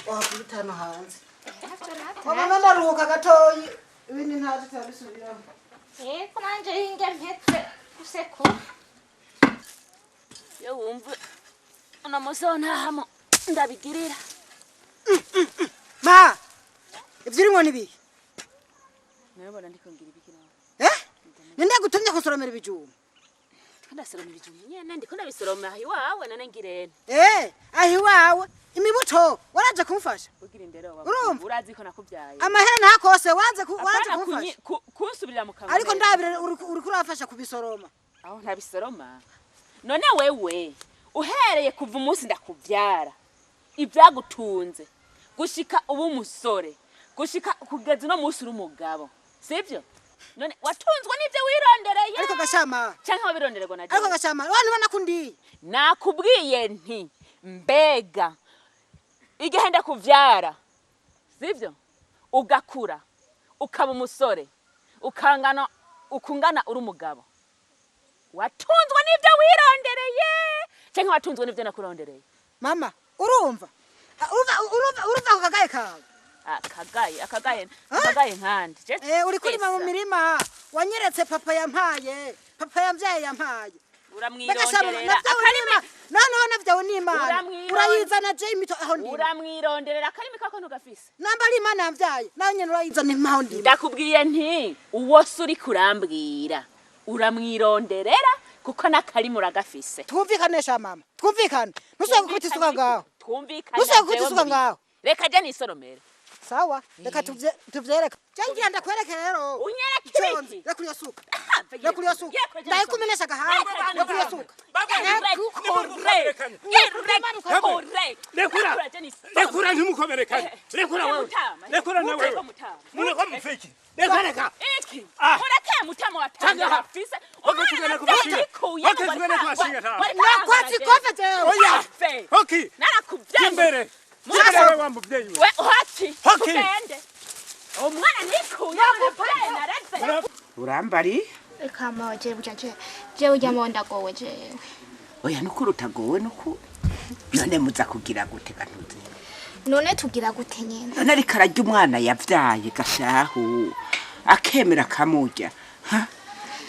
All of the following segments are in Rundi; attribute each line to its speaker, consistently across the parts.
Speaker 1: Wahakubita hano hanze. Mama, ndaruhuka gatoyi, ibindi ntazi turabisubiramo.
Speaker 2: Yego, nanje hinge mpetse gusekura.
Speaker 3: Iyo wumva uno musi wo ntahamo ndabigirira.
Speaker 1: Ma, ivyo urimwo ni bihe?
Speaker 3: Nabona ndiko ngira ibiki nawe?
Speaker 1: Eh, ninde yagutumye kusoromera ibijumba?
Speaker 3: Ndiko ndasoroma ibijumbu nyene, ndiko ndabisoroma aho iwawe, none ngirene?
Speaker 1: Eh, aho iwawe imibuto waraje kumfasha?
Speaker 3: Ugira indero wa.
Speaker 1: Urumva?
Speaker 3: Urazi ko nakubyaye.
Speaker 1: Amahera ntakose wanze waje
Speaker 3: Apana.
Speaker 1: kumfasha.
Speaker 3: Kunsubirira mu kanwa.
Speaker 1: Ariko
Speaker 3: Neza.
Speaker 1: ndabire uriko urafasha kubisoroma.
Speaker 3: Aho ntabisoroma none wewe uhereye kuva umunsi ndakubyara, ibyagutunze gushika uba umusore, gushika kugeza uno munsi uri umugabo, sibyo? None watunzwe n'ibyo wirondereye
Speaker 1: Ariko gashama.
Speaker 3: canke wabirondererwa na
Speaker 1: Ariko
Speaker 3: jewe?
Speaker 1: gashama, abantu ubona ko ndiye.
Speaker 3: Nakubwiye nti mbega igihe ndakuvyara, sivyo, ugakura ukaba umusore, ukangana ukungana uri umugabo, watunzwe n'ibyo wirondereye canke watunzwe n'ibyo nakurondereye?
Speaker 1: Mama, urumva? Ah, urumva ako kagaye kawe?
Speaker 3: Akagaye, akagaye, akagaye nkandi?
Speaker 1: Eh, uri kurima mu mirima wanyeretse papa yampaye, papa yambyaye yampaye. Mbega shama,
Speaker 3: Uramwironderera
Speaker 1: navyawe
Speaker 3: akarimi.
Speaker 1: n'Imana, noneho navyawe n'Imana. Urayizana je imito aho ndima?
Speaker 3: Uramwironderera akarimi kako ntugafise.
Speaker 1: Namba ari Imana yambyaye, nawe nyene urayizana aho ndima.
Speaker 3: Ndakubwiye nti uwo se uri kurambwira uramwironderera, kuko n'akarimi uragafise.
Speaker 1: Twumvikane sha mama, twumvikane. Ntusubire gukubita isuka ngaho.
Speaker 3: Twumvikane.
Speaker 1: Ntusubire gukubita
Speaker 3: Jewe
Speaker 1: isuka
Speaker 3: muri.
Speaker 1: ngaho.
Speaker 3: Reka je nisoromere.
Speaker 1: Sawa, reka tuvyereke. Je ngira ndakwereke rero.
Speaker 3: Unyereke
Speaker 1: Conze,
Speaker 3: ibiki?
Speaker 1: reka uriyo suka. Reka uriyo suka. Ndayikumenesha agahanga. Reka uriyo suka.
Speaker 4: Rekura, rekura, ntimukomerekane. Rekura wewe, rekura na wewe, mureko mufiki, reka, reka.
Speaker 3: Iki.
Speaker 4: Ah.
Speaker 3: Mureke mutama watanga.
Speaker 4: Tanga.
Speaker 3: Afise.
Speaker 4: Wake tugende kubashinga. Wake tugende kubashinga tawe.
Speaker 1: Nakwatsa ikofe jewe.
Speaker 4: Oya, hoki.
Speaker 3: Narakuvyaye.
Speaker 4: Imbere imbere, wewe wa muvyeyi we.
Speaker 3: We hoki.
Speaker 4: Hoki.
Speaker 3: Tugende, umwana nikuye navyaye nareze.
Speaker 5: Urambari.
Speaker 2: Reka mawe, jewe burya jewe urya mawe ndagowe jewe.
Speaker 5: Oya, nukuri utagowe nuku. None muza kugira gute gantuze?
Speaker 2: None tugira gute nyene?
Speaker 5: None ariko ararya umwana yavyaye gashahu, akemera akamurya, ha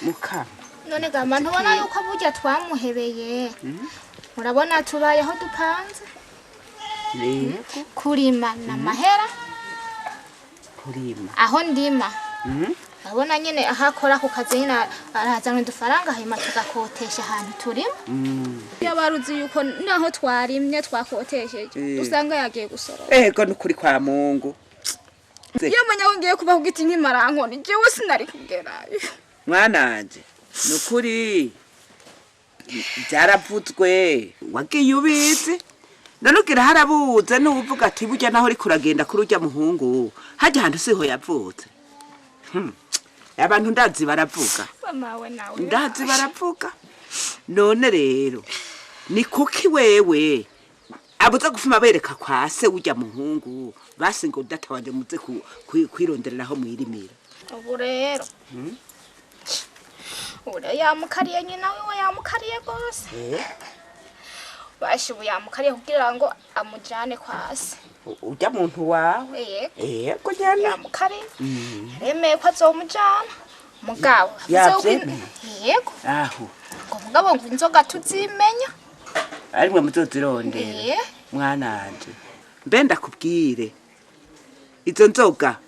Speaker 5: mukama.
Speaker 2: None gama ntubona yuko burya twamuhebeye? Murabona tubayeho dupanze.
Speaker 5: Yego.
Speaker 2: Kurima n'amahera.
Speaker 5: Kurima.
Speaker 2: Aho ndima, urabona nyene aho akora ku kazi nyene arazana udufaranga, hanyuma tugakotesha ahantu turima. Iyo baruzi yuko naho twarimye twakotesheje, usanga yagiye gusoroma.
Speaker 5: Ego, nukuri kwa Mungu.
Speaker 2: Iyo menya ko ngiye kuba ku giti nk'imarankoni, jewe sinari kugerayo.
Speaker 5: Mwananje, nukuri byaravuzwe, wagiye ubizi, none ugira harabuze n'uvuga ati burya naho uriko uragenda kuri urya muhungu, hajya ahantu siho yavutse. Abantu ndazi baravuga.
Speaker 2: Mamawe nawe.
Speaker 5: Ndazi baravuga. None rero ni kuki wewe abuza gufuma bereka kwa se urya muhungu, basi ngo data wanje muze kwirondereraho mwirimira?
Speaker 2: Ubu rero, ubu rero yamukariye, nyina wiwe yamukariye rwose. Bashi ubu yamukariye kugira ngo amujane kwa se.
Speaker 5: Urya muntu wawe?
Speaker 2: Yego.
Speaker 5: Yego nyana.
Speaker 2: Yamukariye, yaremeye ko azomujana, mugabo
Speaker 5: Yavyemeye?
Speaker 2: Yego.
Speaker 5: Aho.
Speaker 2: Ngo mugabo ngo inzoga tuzimenya.
Speaker 5: Arimwe muzozirondera. Mwananje, mbe ndakubwire, izo nzoga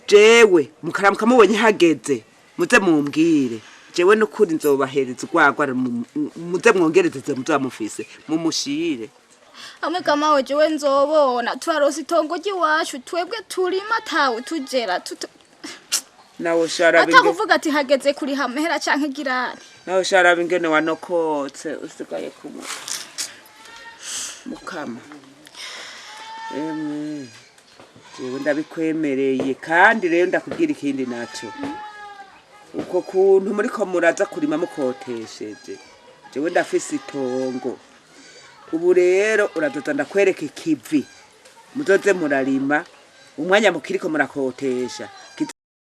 Speaker 5: jewe mukaramuka mubonye hageze muze mumbwire. Jewe nukuri nzobahereza urwagwa, muze mwongereze izo muzoba mufise mumushire.
Speaker 2: Amwe kamawe, jewe nzobona twarose itongo ry'iwacu twebwe turima tawe tugera
Speaker 5: Nawe sharaba ingene.
Speaker 2: Atakuvuga ati hageze kuriha amahera canke girani.
Speaker 5: Nawe sharaba ingene wanokotse, usigaye kumu mukama. Emwe, jewe ndabikwemereye. Kandi rero ndakubwira ikindi naco: uko kuntu muriko muraza kurima mukotesheje, jewe ndafise itongo. Ubu rero urazoza ndakwereka ikivi muzoze murarima umwanya mukiriko murakotesha.